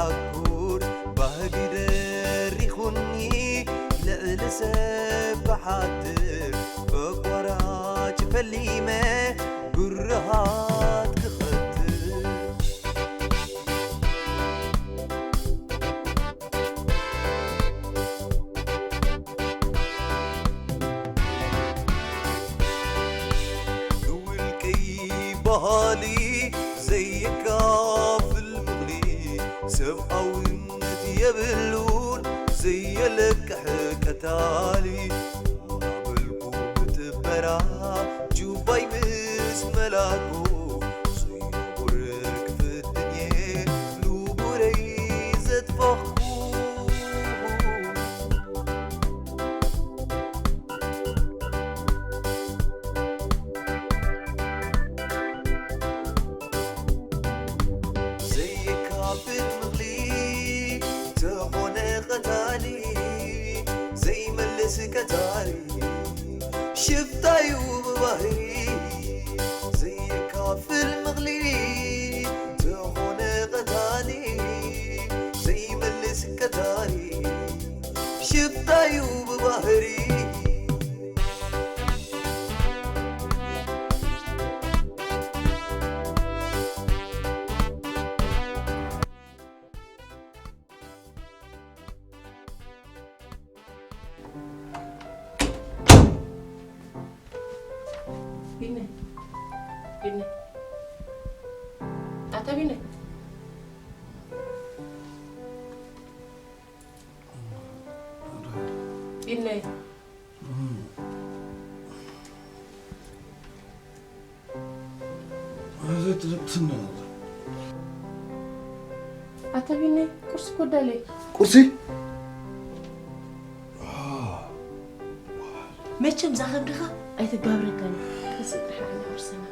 ኣኩር ባህጊ ደሪኹኒ ልዕሊ ሰብ ብሓድር ፈቋራጭ ፈሊመ ብርሃት ክኸትር ንውልቀይ ባህሊ ዘየካፍል ምኽሊ ሰብኣውነት የብሉን ዘየለቅሕ ቀታሊ ናበልኩ ብጥበራ ጁባይ ምስ መላኩ ዘይንቡር ክፍትንየ ንቡረይ ዘጥፋኽኩ ዘይካፍል ምኽሊ ተኾነ ቀታሊ ዘይመልስ ቀታሊ ሽፍታዩ ብባህሪ ዘይካፍል ምኽሊ ተኾነ ቀታሊ ዘይመልስ ቀታሊ ሽፍታዩ ብባህሪ ቢነ ቢነ ኣታ ቢነ ቢነ ኣታ ቢነ ቁርሲ ኮዳለይ ቁርሲ መቸም ዛኸብድኻ ኣይተጋብረካን እዩ። ከስእ ጥራሕ ኢና ወርሰና።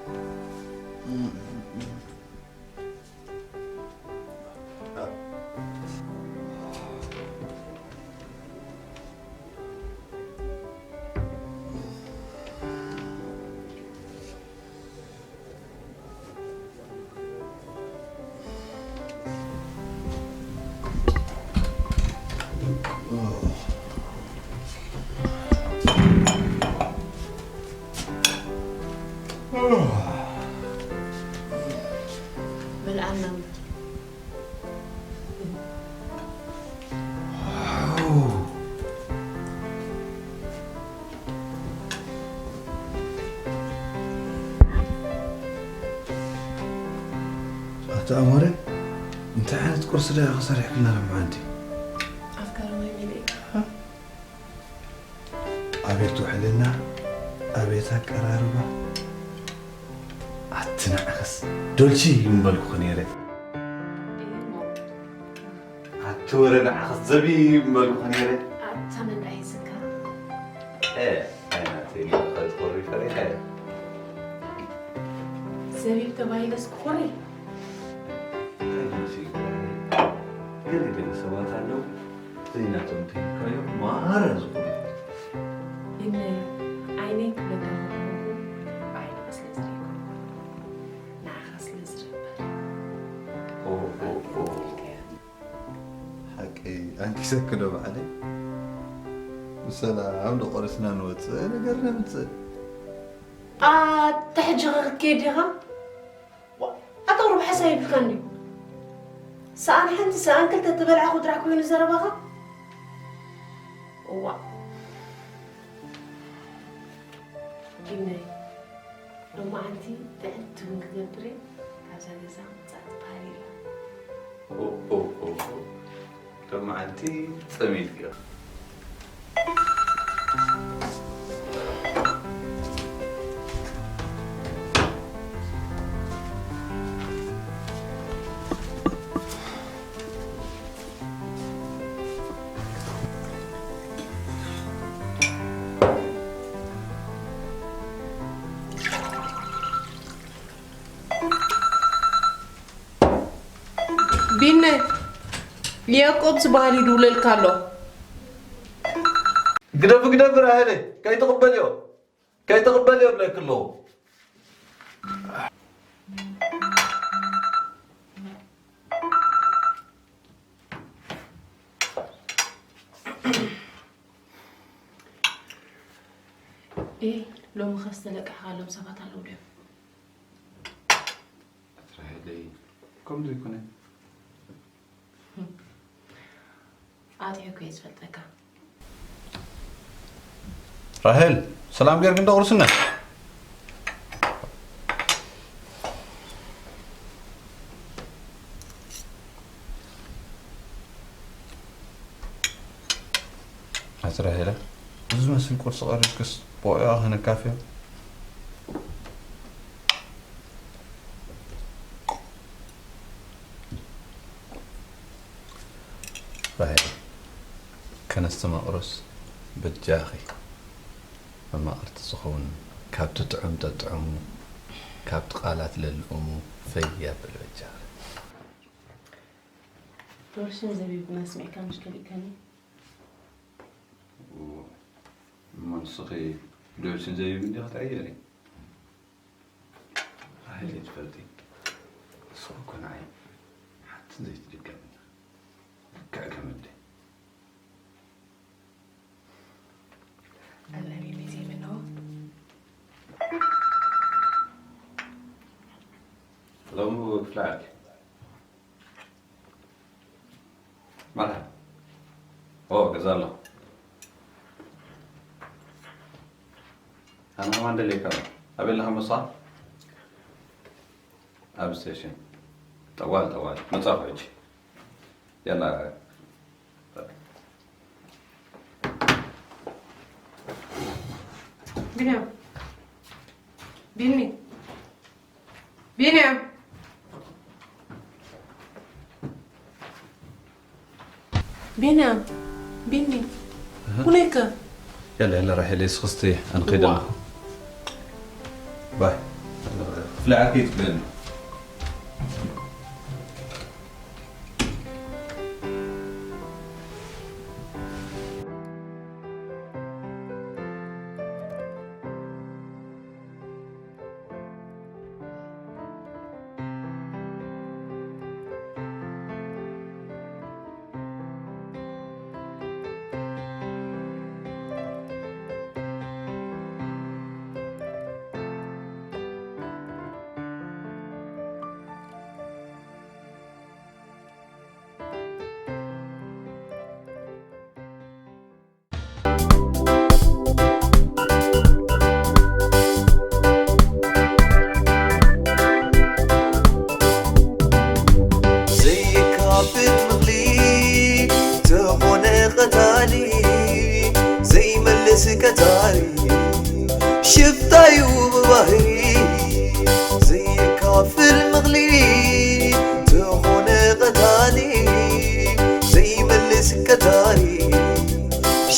ኣታ ኣሞረ እንታይ ዓይነት ቁርሲ ዲኻ ሰሪሕክልና ሎምዓንቲ? ኣፍካሪ ማይ መሊእካ። ኣቤት ውሕልና፣ ኣቤት ኣቀራርባ። ኣቲ ንዓኽስ ዶልቺ ይምበልኩኺ ነይረ። ኣቲ ወረ ንዓኽስ ዘቢብ ምበልኩኺ ነይረ። ኣታ መን ደኣ ይዝከራ? ኤ ኣይ ናተይ ንዓኺ ክትኮሪ ፈሪሐ። ዘቢብ ተባሂለስ ክኾሪ? ኣይ ዶልቺ ገለ ገለ ሰባት ኣለዉ ዘይናቶም እንተሂብካዮም ማራ ዝኾኑ። ቢነ ዓይነይ ክብለካ ከለኹ ብዓይንኻ ስለ ዝርእየካ ንዓኻ ስለ ዝርኢ እምበር። ሓቀይ ኣንኪሰኪ ዶ ባዕለይ? ብሰላም ዶ ቆሪስና ንወፅእ ነገር ነምፅእ። ኣታ ሕጂ ኸ ክትከይድ ዲኻ? ኣታ ቁሩብ ሓሳብ የብልካን ድዩ? ሰኣን ሓንቲ ሰኣን ክልተ እተበላዕኹ ጥራሕ ኮይኑ ዘረባኻ? እዋእ ቢነይ ሎማዓንቲ ጥዕምቲ ቡን ክገብር እየ ካብዛ ገዛ ምውፃእ ትበሃል የላን። ሎማዓንቲ ፀሚድኪ ኢኺ። ቢነ ያዕቆብ ዝበሃል ይድውለልካ ኣሎ። ግደፊ ግደፊ ራሄለ ከይትቕበልዮ ከይትቕበልዮ እብለኪ ኣለኹ። ኤ፣ ሎሚ ኸ ዝተለቅሕካሎም ሰባት ኣለዉ ድዮም? ኣትራሄለይ፣ ከምዚ ኣይኮነን። ኣጥዕኩ እየ ዝፈልጠካ። ራሄል፣ ሰላም ጌርኪ እንዶ ቁርስነት? ኣቲ ራሄለ፣ እዚ ዝመስል ቁርሲ ቀሪብክስ ብቆይዋ ከነካፍዮ? ራሄል፣ ከነስተማቕሮስ በጃኺ። መማቕርቲ ዝኸውን ካብቲ ጥዑም ጠጥዕሙ፣ ካብቲ ቃላት ለልእሙ ፈይ ኣብል በጃኺ። ዶልሽን ዘቢብን ኣስሚዕካ ምሽ ከሊእካኒ? እሞ ንስኺ ዶልሽን ዘቢብን ዲኺ ትዕየሪ? ራሄል ትፈልጢ፣ ንስኺ እኮ ንዓይ ሓንቲ ዘይትድገምኒ፣ ልክዕ ከም ኣደይ። ኣለኒ ቢዚ ምነው? ሎሚ ክፍለ ዓዲ። መርሓባ። ኦ፣ ገዛ ኣለኹ። ኣነ ከማን ደልየካ ኣሎ። ኣበይ ኣለኻ ንስኻ? ኣብ ስቴሽን። ጠዋል፣ ጠዋል። መጻኹ ሕጂ። ያላ። ቢንያም። ቢኒ። ቢንያም። ቢንያም። ቢኒ። እህ። ኩነይከ? ያላ፣ ያላ፣ ራሄል፣ እስኽስቲ፣ ኣነ ኸይደ ዋ። ኣለኹ። ባይ። ክፍለ ዓርከይ ትብለኒ። ዘይካብድ ምኽሊ ተኾነ ቀታሊ፣ ዘይመልስ ቀታሊ፣ ሽፍታዩ ብባህሪ። ዘይካፍል ምኽሊ ተኾነ ቀታሊ፣ ዘይመልስ ቀታሊ፣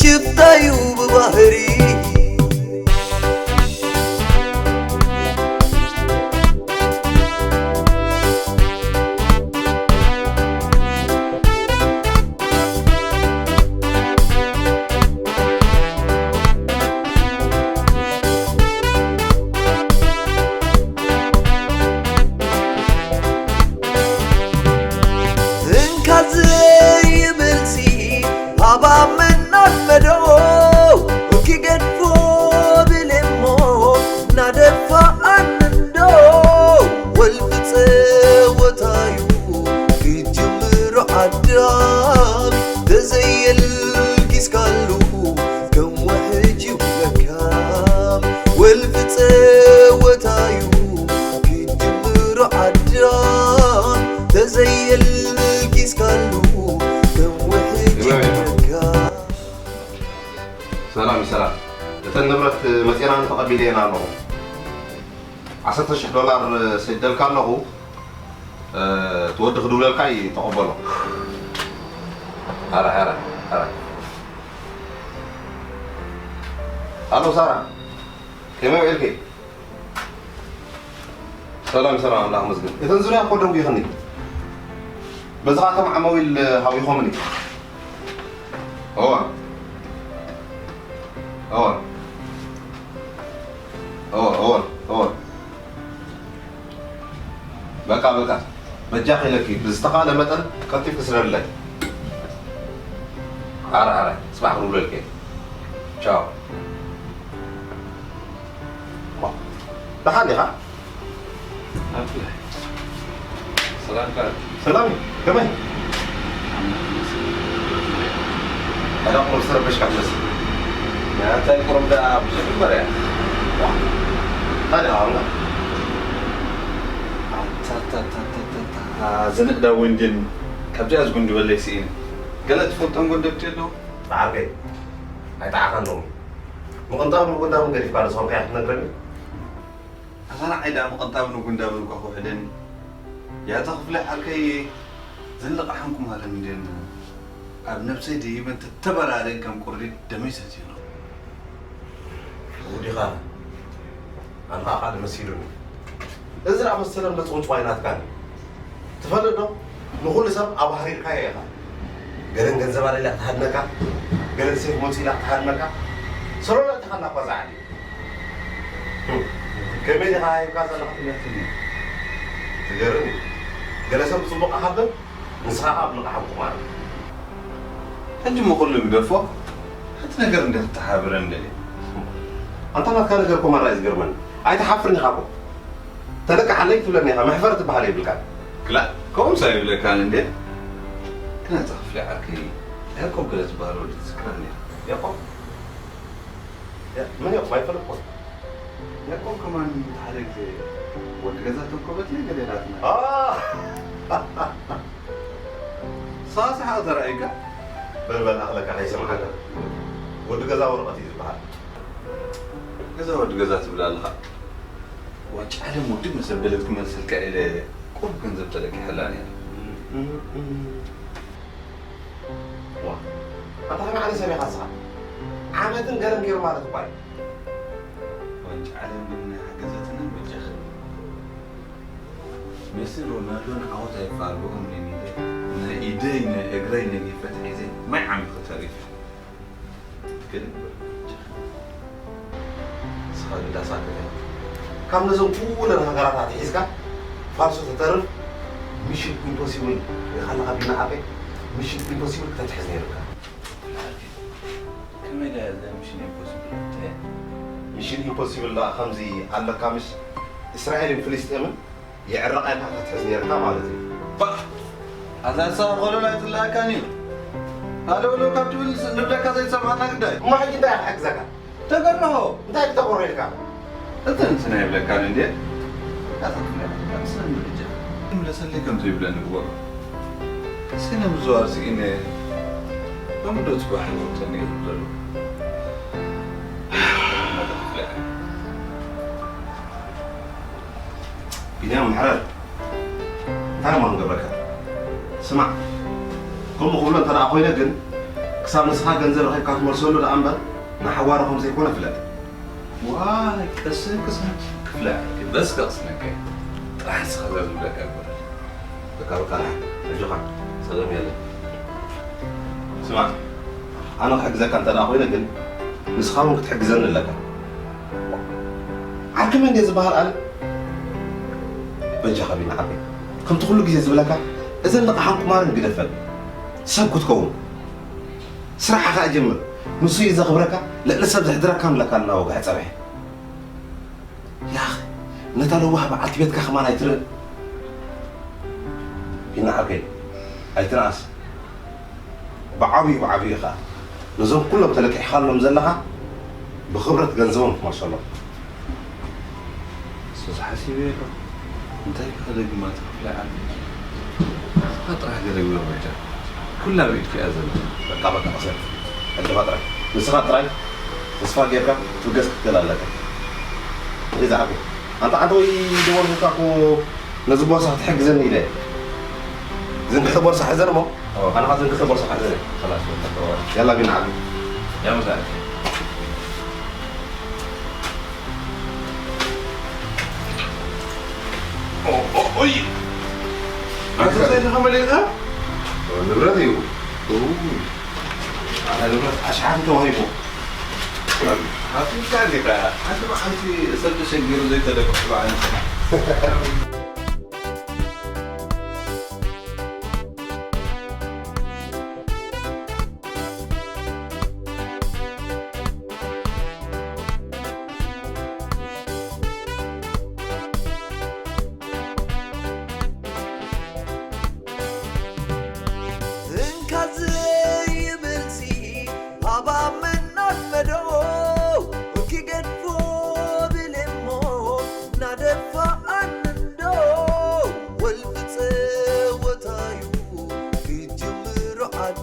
ሽፍታዩ ብባህሪ። እንካ ዘይብልሲ ሃባ መናመዶ ክገድፎ ብልሞ ናደፋ ኣንዶ ወልፊ ጸወታዩ ክጅምሮ ኣዳም ተዘየልጊስካሉ ከም ውሕጅ ይብለካ ወልፊ ጸወታዩ ክጅምሮ ኣዳም ተዘየልጊስካሉ ከም ውሕጅ ይብለካ። ሰላም፣ ሰላም። እተን ንብረት መጺኤናን ተቐቢለየን ኣለኹ። ዓሰርተ ሽሕ ዶላር ሰዲደልካ ኣለኹ። እ፣ እቲ ወዲ ክድውለልካ እዩ፣ ተቐበሎ። ኣረ፣ ኣረ፣ ኣረ። ኣሎ፣ ሳራ። ከመይ ውዒልኪ? ሰላም፣ ሰላም፣ ኣምላኽ ይመስገን። እተን ዙርያ እኮ ደንጒኽኒ። በዚ ኻቶም ዓማዊል ሃዊኾምኒ። እወ። እወ። እወ፣ እወ፣ እወ። በቃ፣ በቃ። በጃኺ ኢለኪ ብዝተኻእለ መጠን ቀልጢፍኪ ስደድለይ። ኣረ ኣረ፣ ጽባሕ ክንብለልከ። ቻው። ደሓን ዲኻ? ሰላም እዩ። ከመይ? ኣላ ቁሩብ ዝተረበሽካ ትመስል። እንታይ ቁሩብ ደኣ ብዙሕ እምበር እያ። እንታይ ደኣ ኣላ? ኣታ፣ ኣታ፣ ኣታ፣ ኣታ፣ ኣታ፣ ዘንዕዳ ወንጀል ካብዚኣ ዝጉንድበለይ ስኢነ። ገለ ትፈልጦም ጎንደብቲ ኣለዉ? ብዓርከይ፣ ኣይጠዓኻን ሎሚ። ምቕንጣብን ምጉንዳብን ገዲፍካ ዶ ሰብኣይካ ክትነግረኒ? ኣታ ንዓይ ደኣ ምቕንጣብን ምጉንዳብን እኳ ክውሕደኒ። ያታ ክፍለ ዓርከይ፣ ዘለቓ ሓንኩማረን እንድየን ኣብ ነብሰይ ደይበን ተተበራረን ከም ቁርዲድ ደመይ ሰትየን። ጉድ ኢኻ። ኣነ ኸኣ ካልእ መሲሉኒ። እዚ ደኣ መሰለ እንዶ ጽውጽዋይ ናትካ እዩ። ትፈልጥ ዶ? ንኹሉ ሰብ ኣባህሪርካዮ ኢኻ። ገለን ገንዘብ ኣልዒላ ክትሃድነካ፣ ገለን ሴፍ መውጽእ ኢላ ክትሃድነካ። ሰሎላ እቲኻ ናኳ ዝዓሊ። ህም፣ ከመይ ዲኻ ሂብካ ዘለኻ? ትገርም እዩ። ገለ ሰብ ጽቡቕ ኣኻብብ፣ ንስኻ ኸኣ ብልቓ ሓንኩማር። ሕጂ እሞ ኩሉ ግደፎ፣ ሓንቲ ነገር እንደ ክትሓብረን ደልየ። ኣንታ ናትካ ነገር እኮ መራ እዩ ዝገርመኒ። ኣይትሓፍርን ኢኻ እኮ። ተለቃሓለይ ትብለኒ ኢኻ፣ መሕፈሪ ትበሃል የብልካን። ክላእ፣ ከምኡስ ኣይብለካን እንዴ? ግን ኣታ ክፍለ ዓርከይ፣ ያዕቆብ ገለ ዝበሃል ወዲ ትዝክረኒ ኢኻ። ያዕቆብ? ያ-፣ መን ያዕቆብ? ኣይፈልጥኩን። ያዕቆብ ከማን ሓደ ግዜ ወዲ ገዛ ተንኮበትለይ ገለ ኢላትና። ኣ! ሳዋ ሰሓቕ ተራእዩካ? በል፣ በል፣ ኣኽለካ ከይሰምዓካ። ወዲ ገዛ ወረቐት እዩ ዝበሃል። ገዛ ወዲ ገዛ ትብል ኣለኻ። ዋጭ ዓለም ውድብ መሰበለት ክመልሰልካ ኢለ ቁሩብ ገንዘብ ተለቂሐላ ነይራ። ዋ፣ ኣታ ከመይ ዓይነት ሰብ ኢኻ ንስኻ? ዓመትን ገለን ገይሩ ማለት እኳ እዩ። ዋንጫ ዓለም ግን ናይ ሓገዘትና በጃኻ። ሜስን ሮናልዶን ዓወት ኣይፋልዎም ነኒለ፣ ናይ ኢደይ፣ ናይ እግረይ ነጊፈ ተሒዘ ማይ ዓሚኹ ተሪፈ። ትክእል። ንስኻ ግን ዳሳከተ። ካብ ነዞም ኩለን ሃገራት ኣትሒዝካ ፋርሶ ተተርፍ ሚሽን ኢምፖሲብል ኢኻ ኣለኻ ቢና ዓበይ። ሚሽን ኢምፖሲብል ከተትሕዝ ነይርካ። ከመይ ደኣ እዛ ሚሽን ኢምፖሲብል እንታይ እያ? ሚሽን ኢምፖሲብል ደኣ ከምዚ ኣለካ፣ ምስ እስራኤልን ፍልስጤምን የዕረቓ ኢልካ ክትሕዝ ነይርካ ማለት እዩ። ባእ! ኣታ ንስኻ ኮሎን ኣይጽላኣካን እዩ። ሃለውለው ካብ ትብል ንብለካ ዘይትሰምዓና ግዳይ። እሞ ሕጂ እንታይ ክሕግዘካ? ተገርሆ! እንታይ ክተቆሮ ኢልካ? እተን ስና ይብለካን እንዴ? ኣታ ክፍለ ዓርከይ፣ ኣታ ስና ምርጫ። ይምለሰለይ ከም ዘይብለኒ ግበሮ። ስነ ምዝዋር ስኢነ። ሎሚ ዶ ጽባሕ ይወርተኒ እዩ ዘሎ። ኣታ ክፍለ ዓርከይ። ቢንያም፣ ምሕረር፣ እንታይ እሞ ክንገብረካ? ስማዕ፣ ከምኡ ክብሎ እንተ ደኣ ኮይነ ግን፣ ክሳብ ንስኻ ገንዘብ ረኺብካ ትመልሰሉ ደኣ እምበር፣ ንሓዋሩ ከም ዘይኮነ ፍለጥ። ዋይ፣ ቅስን ቅስን ክፍለ ዓርከይ፣ በስ ከቕስነካ እየ። ጥራሕ ንስኻ እዛ ዝብለካ ግበረለይ። በቃ፣ በቃ፣ ኣጆኻ፣ ጸገም የለን። ስማዕ፣ ኣነ ክሕግዘካ እንተ ደኣ ኮይነ ግን፣ ንስኻ እውን ክትሕግዘኒ ኣለካ። ዓርኪ መን ድየ ዝበሃል ኣነ? በጃኻ ቢኒ ዓርከይ፣ ከምቲ ኩሉ ግዜ ዝብለካ፣ እዘን ልቓሕን ቁማርን ግደፈን። ሰብ ክትከውን። ስራሕኻ ጀምር። ንሱ እዩ ዘኽብረካ፣ ልዕሊ ሰብ ዘሕድረካ ንብለካ ኣለና ወግሒ ጸብሒ። ያኽ፣ ነታ ለዋህ በዓልቲ ቤትካ ከማን ኣይትርእን። ቢኒ ዓርከይ፣ ኣይትንኣስ። ብዓብዩ ብዓብዩ ኸኣ ነዞም ኩሎም ተለቂሕካሎም ዘለኻ ብኽብረት ገንዘቦም ትመልሰሎም። እሱስ ሓሲበ ኣለኹ። እንታይ ከ ከደግማ ትኽፍለ ዓቢ? ንስኻ ጥራሕ ገለ ግበር በጃ። ኩላ ኣብ ኢድካ እያ ዘላ። በቃ፣ በቃ፣ ቅሰን። ዕድኻ ጥራይ። ንስኻ ጥራይ ተስፋ ጌርካ ትብገስ ክትክእል ኣለካ። እዚ ዓቢ። ኣንታ ዓንተ ወይ ደወል እኮ ነዚ ቦርሳ ክትሕግዘኒ ኢለ። ዝንክተ ቦርሳ ሕዘን እሞ፣ ኣዎ። ኣነ ኸኣ ዝንክተ ቦርሳ ክሕዘን እየ። خلاص፣ በቃ፣ ተዋወል። ያላ ቢኒ ዓቢ። ያው ዛሬ። ኦ፣ ኦ፣ ኦይ! ኣቶ ሰይድ ከመይ ኢልካ? ንብረት እዩ። ኦ። ኣታ ንብረት ኣሽሓት ተዋሂቡ። ኣፍሪቃ ዲኻ? ሓንቲ መዓልቲ ሰብ ተሸጊሩ ዘይተደግፎ በዓል።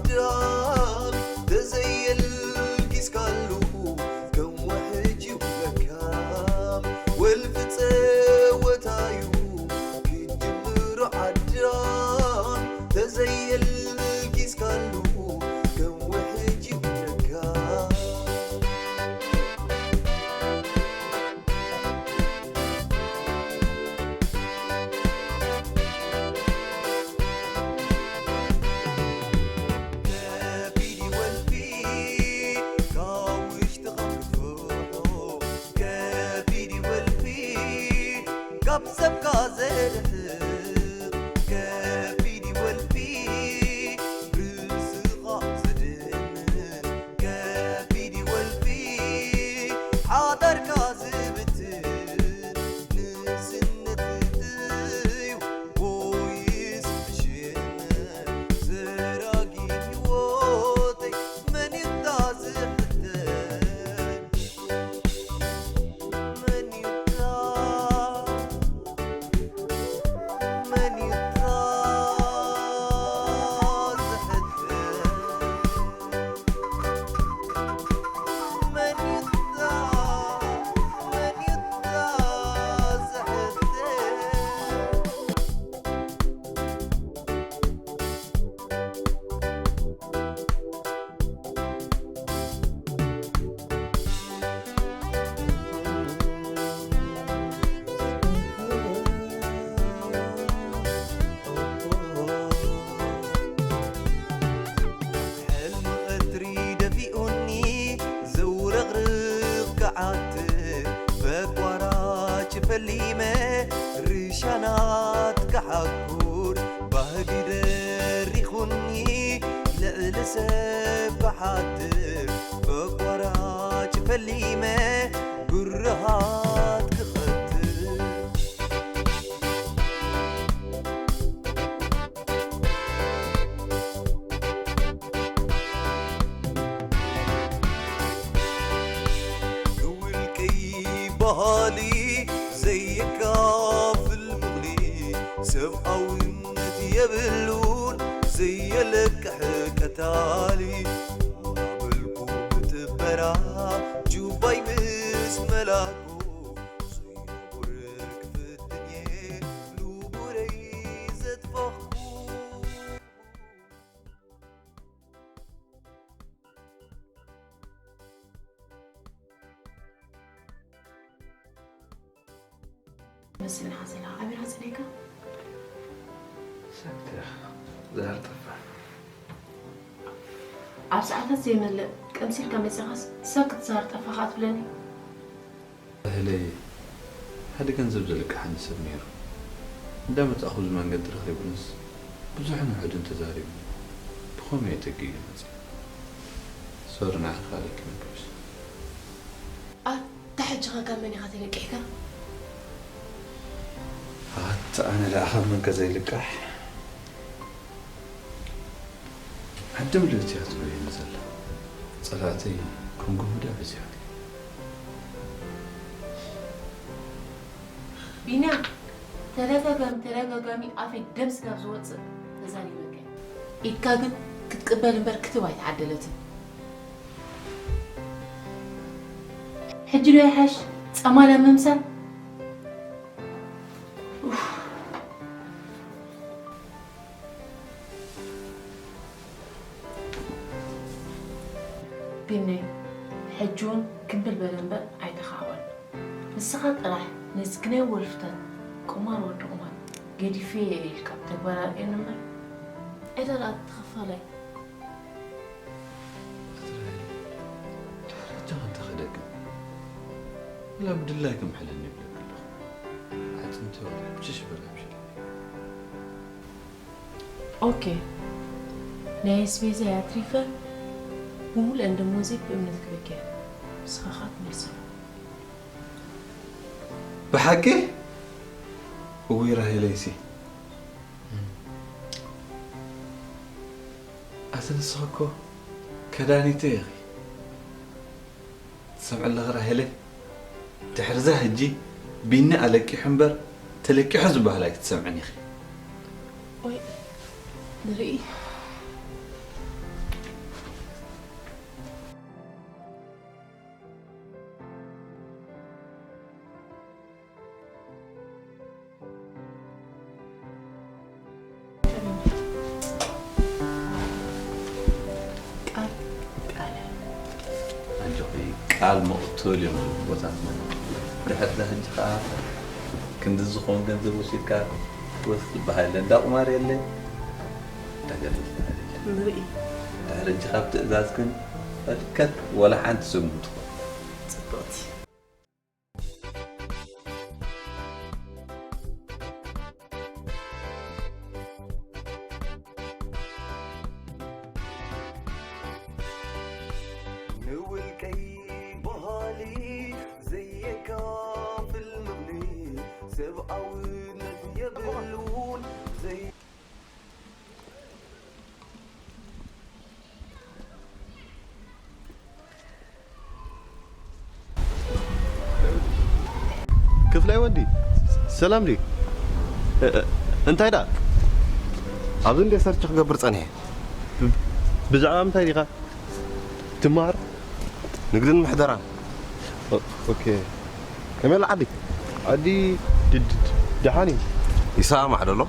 ዳም ተዘየልጊስካሉ ከም ውሕጅ ይውለካ ወልፊ ጸወታዩ ክጅምሮ ዓዳም ተዘየልጊስካሉ ከም ውሕጅ ይውለካ። ከቢድ ወልፊ ካብ ውሽጥኻ ክትፈርሖ፣ ከቢድ ወልፊ ካብ ሰብካ ዘርሕቕ፣ ከቢድ ወልፊ ርእስኻ ዘድንን፣ ከቢድ ወልፊ ሓዳርካ ዝብትን፣ ንእስነት ክትዩ ወይስ ዕሽነት ዘራጊት ህይወተይ መን እዩ እታ ዝሕተን? መን እዩ እታ ሕልሚ ቀትሪ ደፊኡኒ ዘውረቕርቕ ገዓት በቋራጭ ፈሊመ ርሻናት ክሓኩር ባህጊ ደሪኹኒ ልዕሊ ሰብ ክሓትር በቋራጭ ፈሊመ ብርሃት ክኸትር ንውልቀይ በሃሊ ዘየካፍል ምቕሊ ሰብኣውነት የብሉን ዘየለቅሕ ቀታሊ ናበልኩ ብጥበራ ጁባይ ምስ መላኩ ዘይነውር ክፍትንየ ንቡረይ ዘጥፋኽኩ መስል ሓዘላ ኣበይ ሓዘላ ኢካ? ሰክቲ ዝሃር ጠፋ። ኣብ ሰዓታት ዘይመልእ ቀምሲልካ መጺኻስ ሰብ ክትዛር ጠፋኻ ትብለኒ? እህለይ ሓደ ገንዘብ ዘልቅሓኒ ሰብ ነይሩ። እንዳመጻእኹ እዚ መንገዲ ረኺቡንስ ብዙሕን ውሑድን ተዛሪቡ። ብኸመይ እየ ተጊኡ መጺኡ? ሶሪ ንዓኺ ካልእ ኣይክነግርሽ። ኣታ ሕጂ ኸ ካብ መን ኢኻ ተለቂሕካ? ኣታ ኣነ ደኣ ካብ መንከ ዘይልቃሕ? ዓዲ ምልእቲ እያ ትብለየኒ ዘላ። ጸላእተይ ከም ጉህዳ በዚሖም። ቢንያም ተደጋጋሚ ተደጋጋሚ ኣፈይ ደም ስጋብ ዝወፅእ ተዛሪበካ ኢድካ ግን ክትቅበል እምበር ክትብ ኣይተዓደለትን ሕጂ ዶ ይሓሽ ፀማላ ምምሳል ቢነይ ሕጂ እውን ክምብል በለ እምበር ኣይተኻዕወን ንስኻ ጥራሕ ነዚ ግናይ ወልፍታት ቁማር ወዲ ቁማር ገዲፈዮ እየ ኢልካ ብተግባር ኣርእየኒ እምበር ዕዳ ደኣ ተኸፋላይ ድሕሪ ሕጂ ከንተ ክደግም ወላ ብድላይ ክምሕለኒ ይብለክ ኣለኹ ኣዕፅምቲ ወላ ሕብሽሽ በል ኣብሽር ኦኬ ናይ ኣስቤዛይ ኣትሪፈ ብሙሉአን ደሞዘይ ብእምነት ክበኪ እየ ንስኻ ኸኣ ትመልሰ ብሓቂ እውይ ራሄለይሲ ኣቲ ንስኺ እኮ ከዳኒተይ ኢኺ ትሰምዒ ኣለኺ ራሄለይ ድሕርዛ ሕጂ ቢኒ ኣለቂሑ እምበር ተለቂሑ ዝበሃል ኣይክትሰምዕን ኢኺ ወይ ንርኢ ቃል መቕተል እዮም ዝብሉ ቦታትና። ድሕር ዛ ሕጂ ከዓ ክንዲ ዝኾን ገንዘብ ወሲድካ ወስ ዝበሃል የለ፣ እንዳ ቁማር የለ፣ እንዳ ገለ ዝበሃል የለ። ንርኢ። ድሕር ሕጂ ካብ ትእዛዝ ግን ፈልከት ወላ ሓንቲ ስጉምቲ። ጽብቕቲ። ንውልቀይ በሃሊ ዘየካፍል ምኽኒ ሰብኣውነት የብሉን። ክፍላይ ወዲ ሰላም ድዩ? እንታይ ደኣ? ኣብዚ እንደ ሰርች ክገብር ጸኒሐ። ብዛዕባ ምንታይ ዲኻ ትመሃር? ንግድን ምሕደራን። ኦኬ። ከመይ ኣላ ዓዲ? ዓዲ ድ- ድ- ድ- ደሓን እዩ። ይሰማማዕ ዶ ኣሎ?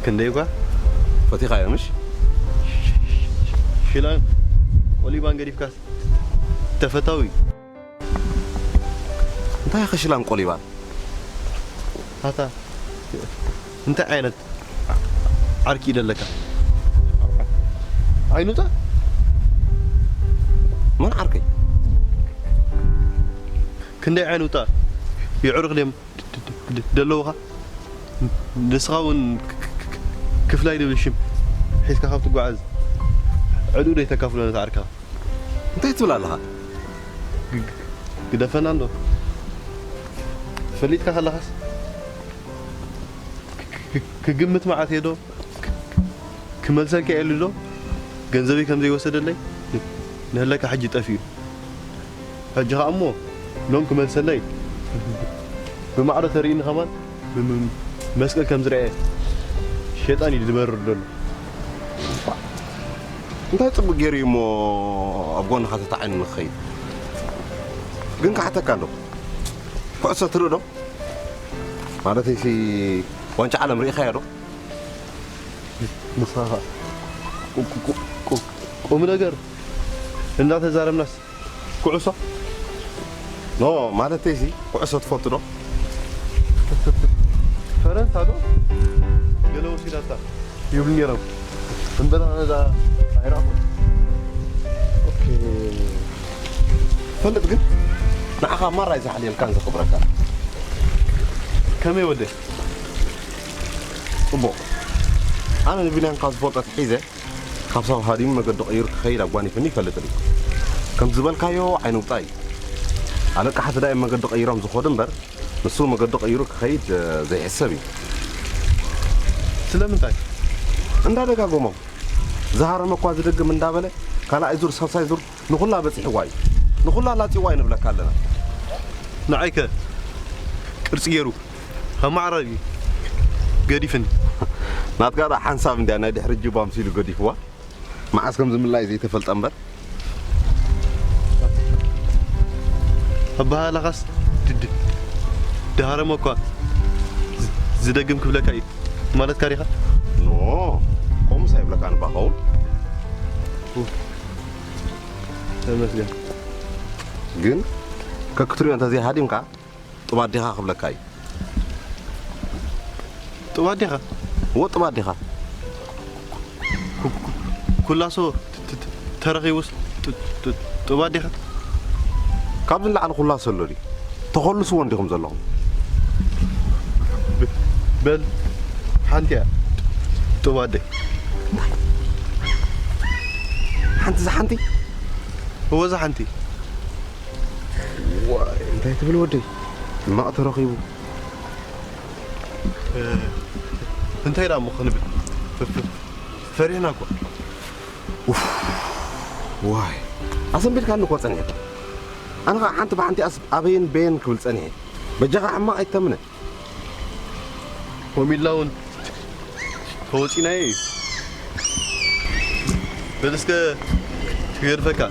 ክንደይ እኳ ፈቲኻዮ ምሽ? ሽላን ቆሊባን ገዲፍካስ ተፈታዊ እዩ። እንታይ ኢኻ ሽላን ቆሊባን? ኣታ እንታይ ዓይነት ዓርኪ እዩ ደለካ? ዓይኑታ መን ዓርከይ? ክንደይ ዓይኑታ የዕሩኽ ድዮም ደለውኻ? ንስኻ እውን ክፍላይ ዝብል ሽም ሒዝካ ካብ ትጓዓዝ ዕድኡ ዶ ይተካፍሎ ነቲ ዓርክኻ? እንታይ ትብል ኣለኻ? ግደፈና እንዶ ፈሊጥካ ከለኻስ ክግምት መዓት እየ ዶ ክመልሰልካ እየ ዶ ገንዘበይ ከም ዘይወሰደለይ ንህለካ ሕጂ ጠፊኡ። ሕጂ ኸኣ እሞ ሎም ክመልሰለይ ብማዕዶ ተርእይኒ ኸማን መስቀል ከም ዝረኣየ ሸጣን እዩ ዝበርር ዘሎ። እንታይ ጽቡቅ ገይሩ እዩ እሞ ኣብ ጎንኻ ተታዒኑ ንክኸይድ? ግን ክሓተካ ኣለኹ፣ ኩዕሶ ትርኢ ዶ? ማለተይሲ ዋንጫ ዓለም ርኢኻዮ ዶ? ንስኻ ቁ- ቁ- ቁ- ቁ- ቁም ነገር እንዳተዛረብናስ ኩዕሶ ኖ ማለተይሲ ኩዕሶ ትፈቱ ዶ? ፈረንሳ ዶ ገለ ወሲዳታ ይብሉ ነይሮም። እምበር ኣነ ዳ ኣይረኣኹን። ኦኬ። ፈልጥ ግን ንዓኻ ማራ እዩ ዝሓልየልካን ዘኽብረካን። ከመይ ወደይ? ጽቡቕ። ኣነ ንቢንያም ካብ ዝፈልጦ ኣትሒዘ ካብ ሳዋ ሃዲሙ መገዲ ቀይሩ ክኸይድ ኣጓኒፉኒ ይፈልጥን እዩ። ከም ዝበልካዮ ዓይኑ ውጣ እዩ። ኣለቃሓት ዳእም መገዲ ቀይሮም ዝኸዱ እምበር ንሱ መገዲ ቀይሩ ክኸይድ ዘይሕሰብ እዩ። ስለምንታይ? እንዳደጋገሞም ዝሃረመ እኳ ዝደግም እንዳበለ ካልኣይ ዙር ሳልሳይ ዙር ንኹላ በፂሕዋ እዩ። ንኹላ ላፂዋ እዩ ንብለካ ኣለና። ንዓይከ ቅርፂ ገይሩ ኣማዕራሪ ገዲፍኒ። ናትካ ደኣ ሓንሳብ እንድያ ናይ ድሕሪ ጅባ ምሲሉ ገዲፍዋ። መዓስ ከም ዝምላይ ዘይተፈልጠ እምበር። ኣበሃህላኻስ ድ- ድ- ድሃረመ እኳ ዝ- ዝደግም ክብለካ እዩ ማለትካ ዲኻ? ኖ፣ ከምኡስ ኣይብለካን እባ ኸውን። ተመስገን። ግን ከክትሪኦ እንተዘይሃዲምካ ጥብ ኣዴኻ ክብለካ እዩ። ጥብ ኣዴኻ? እወ ጥብ ኣዴኻ። ኩላሶ ተረኺቡስ ጥብ ኣዴኻ? ካብዚ ንላዕሊ ኩላሶ ኣሎ ድዩ? ተኾልስዎ እንዲኹም ዘለኹም። በል ሓንቲ እያ ጥብ ኣደይ። ሓንቲ ዝሓንቲ? እወ ዝሓንቲ። ዋይ እንታይ ትብል ወደይ? ሕማቕ ተረኺቡ። እንታይ ደኣ እሞ ክንብል ፈሪሕና እኮ። ዋይ ኣሰንቢድካኒ እኮ ጸኒሕካ። ኣነ ኸዓ ሓንቲ ብሓንቲ ኣበየን በየን ክብል ጸኒሐ። በጃኻ ሕማቕ ኣይተምነ። ኮሚላ እውን ተወፂናዮ እዩ። በል እስከ ክገድፈካ።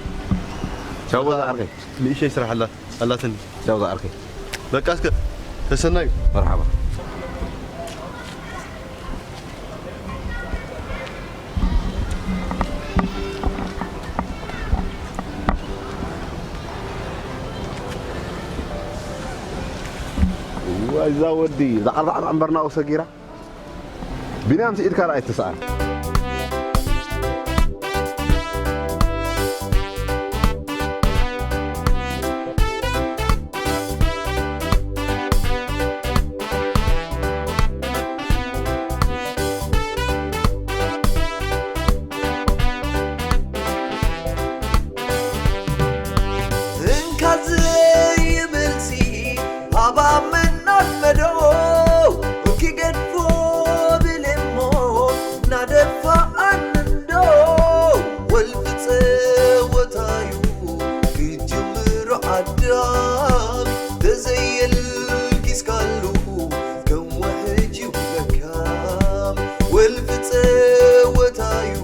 ቻው በዛ ዓርከይ። ንእሸይ ስራሕ ኣላ ኣላትኒ። ቻው በዛ ዓርከይ። በቃ እስከ ተሰናዩ። መርሓባ። እዛ ወዲ ዝዓርባዕባ እምበርናኡ ሰጊራ። ቢንያም ስኢድካ ርኣይ ትስኣል። እንካ ዘይብልሲ ኣባ መናድመዶ ክገድፎ ብልሞ ናደፋኣን እንዶ ወልፊ ጸወታዩ ክጅምሮ ኣዳም ተዘየልጊስካሉ ከም ውሕጅ ይብለካ ወልፊ ጸወታዩ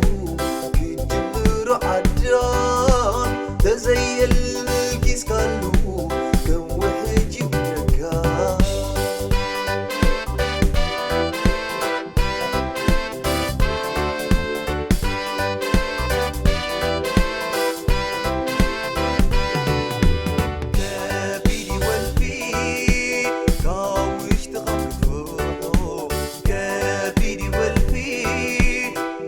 ክጅምሮ ኣዳም ተዘየልጊስካሉ ከም ውሕጅ ይብለካ ከቢድ ወልፊ ካብ ውሽጥኻ ክትፈርሖ ከቢድ ወልፊ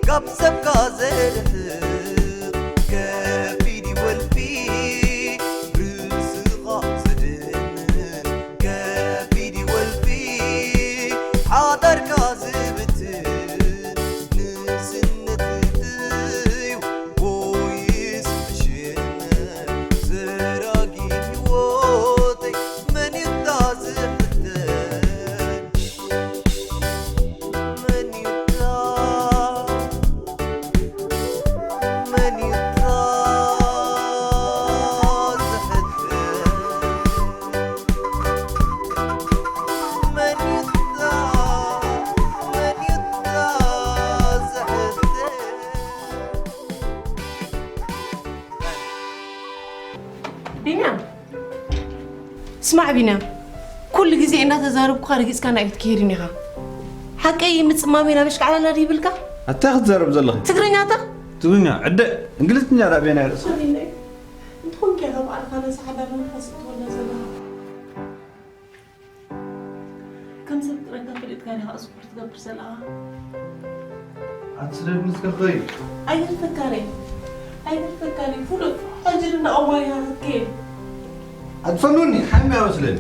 ካብ ሰብካ ዘርሕቕ ከቢድ ወልፊ ርእስኻ ዘደንን ከቢድ ወልፊ ሓዳርካ ዝብትን ንስነት እዩ ወይስ ሕሽነ ዘራጊ ህይወተይ መን እዩ እታ ዝሕተን መን እዩ እታ መን እዩ እታ ዝሕተን መን እዩ እታ መን እዩ እታ ዝሕተን ቢንያም ስማዕ ቢንያም፣ ኩሉ ግዜ እንዳተዛረብኩኻ ረጊጽካና ኣይትክሄድን ኢኻ። ሓቀይ ምጽማመይ ናብ ኣሽካዕላል ድዩ ይብልካ? ኣታ ክትዛረብ ዘለኺ? ትግርኛ ኣታ? ትግርኛ ዕደ እንግሊዝኛ ዳኣ ኣበየናይ ርእስኻ? ሓቢነይ፣ እንተኾንካ ኢኻ ባዕልኻ ነዛ ሓዳር መንፈስ እትወልዳ ዘለኻ። ከም ሰብ ክረካ ፈሊጥካ ዲኻ እዚ ኩሉ ትገብር ዘለኻ? ኣቲ ስደድ ንስከፈይ። ኣይደልፈካን እየ። ኣይደልፈካን እየ። ፍሉጥ ሕጂ ንዳ ኣዋሪሃ ክትከይድ። ኣትፈኑኒ ሓሚ ኣይመስለኒ።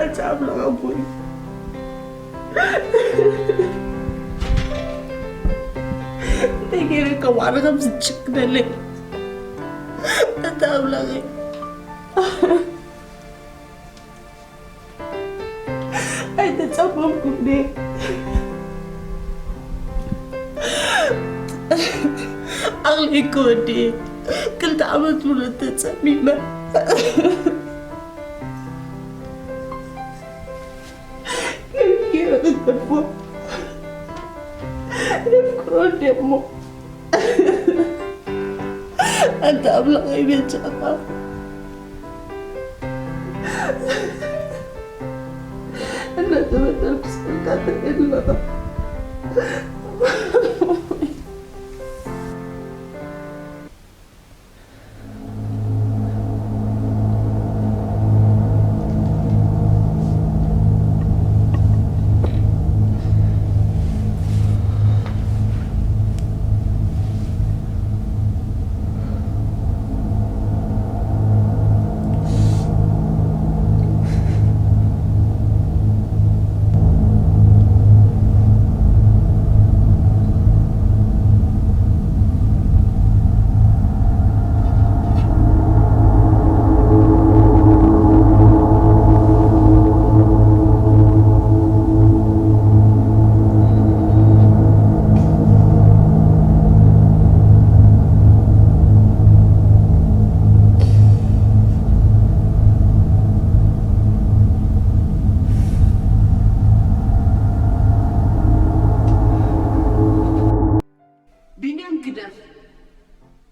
ኣንታ ኣምላኽ ኣቦይ፣ እንታይ ገይረ ካብ ባዕልኻ ከምዚ ትጭክነለይ? ኣንታ ኣምላኸይ። ኣይተጸመምኩን ድየ? ዓቕለይ እኮ ወዲኤ ክልተ ዓመት ሙሉእ ተጸሚመ። ከመይ ገይረ ክገድፎ? የፍቅሮ እንድየ እሞ። ኣንታ ኣምላኸይ በጃኻ። እናተበደልኩ ስቕልካ ትርኢ ኣለኻ።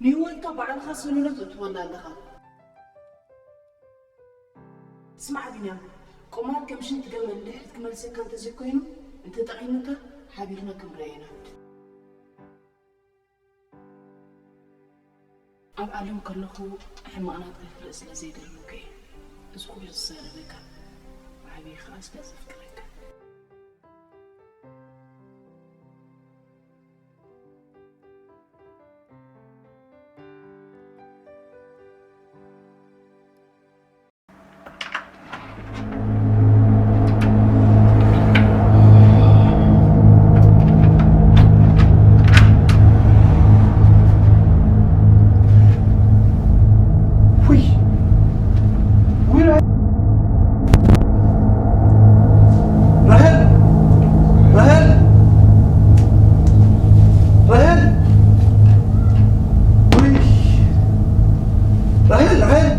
ንህይወትካ ባዕልኻ ሰሉሎ ተእትወላ ኣለኻ። ስማዕ ቢንያም፣ ቁማር ከም ሽንቲ ገመል ንድሕሪት ክመልሰካ እንተዘይኮይኑ፣ እንተጠቒሙካ ሓቢርና ክንሪኦ ኢና። ኣብ ዓለም ከለኹ ሕማቕ ናትካ ክርኢ ስለ ዘይደለኹ እየ እዚ ኩሉ ዝዛረበካ፣ ብዓብዪ ከኣ ስለ ዘፍቅረካ። ውይ! ውይ! ራሄል! ራሄል! ራሄል! ውይ! ራሄል! ራሄል!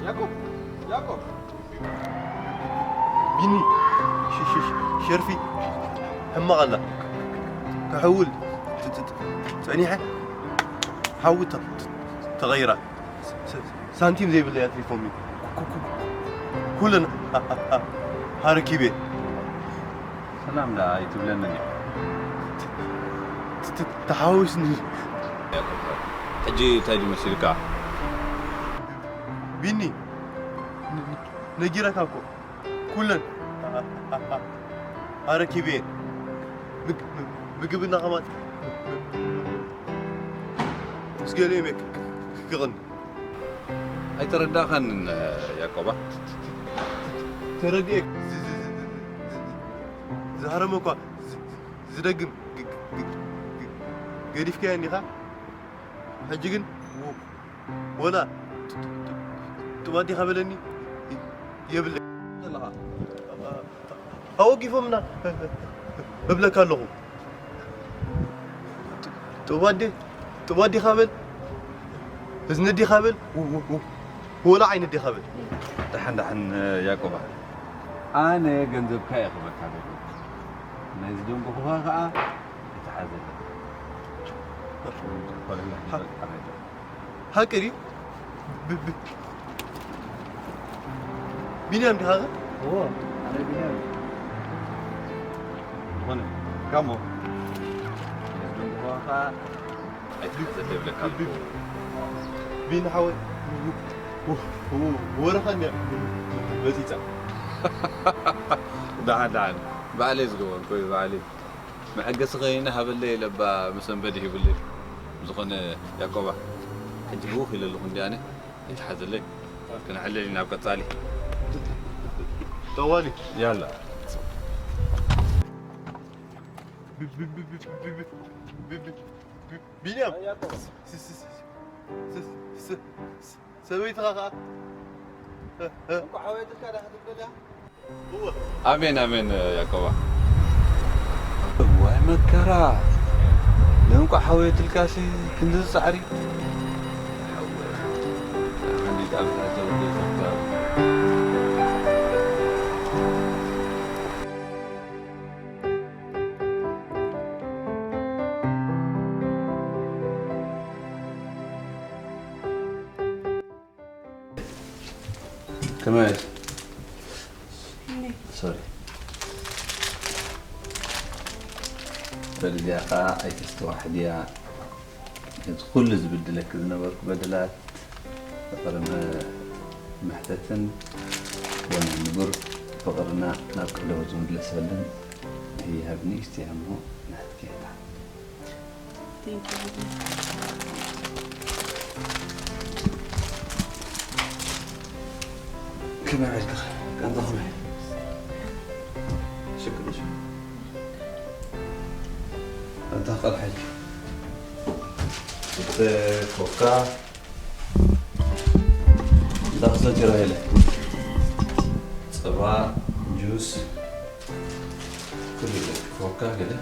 ያዕቆብ፣ ያዕቆብ። ቢኒ፣ ሽ-፣ ሽ-፣ ሽ-፣ ሸርፊ ሕማቕ ኣላ። ክሕውል ጸ-፣ ጸ-፣ ጸ-፣ ጸኒሐ፣ ሓዊ ተ-፣ ተ-፣ ተቐይራ። ስ-፣ ስ-፣ ሳንቲም ዘይብለይ ኣትሪፎምኒ። ኩ-፣ ኩ-፣ ኩ-፣ ኩለን ኣ-፣ ኣ-፣ ኣ-፣ ኣረኪበ። ሰላም ደኣ ኣይትብለንን ኢኻ። ት-፣ ት-፣ ት-፣ ተሓዋዊስኒ። ሕጂ እንታይ ድዩ መሲልካ? ቢኒ፣ ን-፣ ን-፣ ነጊረካ እኮ። ኩለን ኣረኪበ እየ። ምግ-፣ ም-፣ ምግብና ከማን ምስ ገሊኦም እየ ክ-፣ ክ-፣ ክቕኒ። ኣይተረዳእካንን ያዕቆባ። ተረዲኤ ዝ-፣ ዝ-፣ ዝ-፣ ዝ-፣ ዝ-፣ ዝሃረመ እኳ ዝ-፣ ዝ-፣ ዝደግም ግ-፣ ግ-፣ ግ-፣ ግ-፣ ገዲፍካዮ እንዲኻ። ሕጂ ግን ወ-፣ ወላ ጥ-፣ ጥ-፣ ጥ-፣ ጥማት ዲኻ በለኒ የብለይ። ዘለኻ። ኣወጊፎምና እብለካ ኣለኹ። ጥዋዴ፣ ጥዋዴ ካበል፣ እዝነዲ ካበል፣ ወላ ዓይነዲ ካበል። ደሓን፣ ደሓን፣ ያዕቆባ። ኣነ ገንዘብካ እየ ክበካ ዘለኹ። ናይ ዝደንጎኹኻ ኸኣ ይተሓዘለካ። ሓቂ ድዩ? ብ-፣ ብ-፣ ቢንያም ዲኻ? እዎ፣ ኣነ ቢንያም። ዝኾነ፣ ካሞ። ቢኒ ሓወይ፣ ወረኻ እንድያ መጺጻ። ደሓን፣ ደሓን። ባዕለይ ዝገበርኩ እዩ፣ ባዕለይ። መዐገሲ ከይነ ሃበለይ ኢለ እባ መሰንበዲ ሂቡለይ። ዝኾነ ያቆባ፣ ሕጂ ብውኽ ኢለ ኣለኹ እንዲ ኣነ፣ ኣይትሓዘለይ። ክንዕልል ኢና ኣብ ቀጻሊ። ጠዋሊ። ያላ። ቢንያም። ሰበይትኻ ኸኣ? እንቋዕ ሓወየትልካ ዳ ክትብል ደልያ? ኣሜን፣ ኣሜን፣ ያቆባ። እዋይ መከራ። ለእንቋዕ ሓወየትልካሲ ክንድዚ ጻዕሪ። ከመይ? ሶሪ። በል እዚኣ ኸዓ ኣይተስተዋሕድያ። ነቲ ኩሉ ዝብድለኪ ዝነበርኩ በደላት፣ ፍቕሪ መ-፣ መሕተትን ወነ ንቡር ፍቕርና ናብ ቀደሙ ዝምለሰልን ህያብ ንእሽቶ እያ እሞ ናትኪ እያ። Thank you. ከመይ ውዒልካ? ቃንዛ ከመይ? ሽክር እዩ። ኣንታ ቃል ሓይልኪ። እቲ ኮካ፣ እንዳ ክሰቲ ራሄለ። ጸባ፣ ጁስ፣ ኩሉ ኣለኪ። ኮካ ገለ።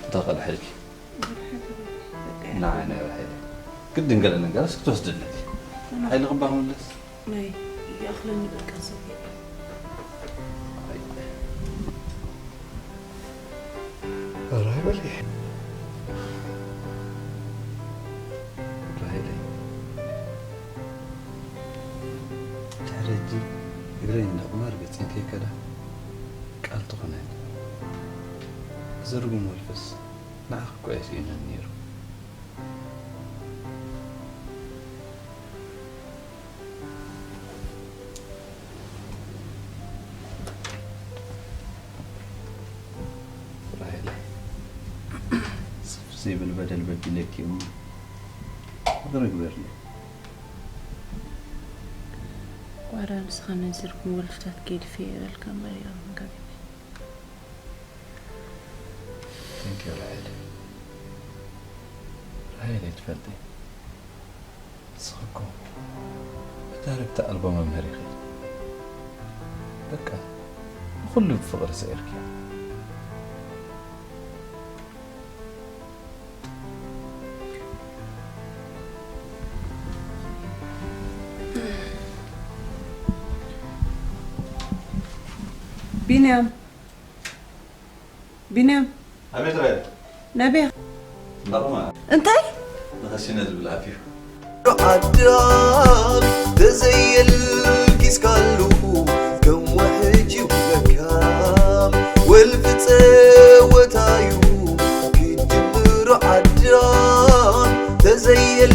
ኣንታ ቃል ሓይልኪ። ንዓይ ናይ ሓይሊ ግድን ገለ ነገርስ ክትወስድለይ። ሓይሊ ክባ ክምለስ። ናይ ይኣኽለኒ በቃ ሰብየ። ኣይ። ራይ በሊ። ራይለይ። ድሕሪ ሕጂ እግረይ እንዳ ቁማር ገጸይ ከይከዳ ቃል ትኹነኒ። እዚ ርጉም ወልፍስ ንዓኺ እኮ እየ ስኢነኒ ነይሩ። ራሄለይ፣ ስፍሕ ዘይብል በደል በዲለኪ እሞ ይቕረ ግበርለይ። ዋላ ንስኻ ነዚ ርጉም ወልፍታት ገዲፈ እየ በልካ እምበር ይቕረ ምገበኒ። Thank you ራሄል። ራሄል ኣይትፈልጢ። ንስኺ እኮ መዳርግቲ ኣልቦ መምህር ኢኺ። በቃ ንኹሉ ብፍቕሪ ስዒርኪ። ቢንያም፣ ቢንያም። ኣቤት ራይል። ናበይ? ናቕማ። እንታይ? ንኸሲነ ዝብል ኣትዩ። ኣዳም ተዘየልኪስ ካሉ ከም ውሕጅ ይብለካ ወልፊ ጸወታዩ ክጅምሮ ኣዳም ተዘየል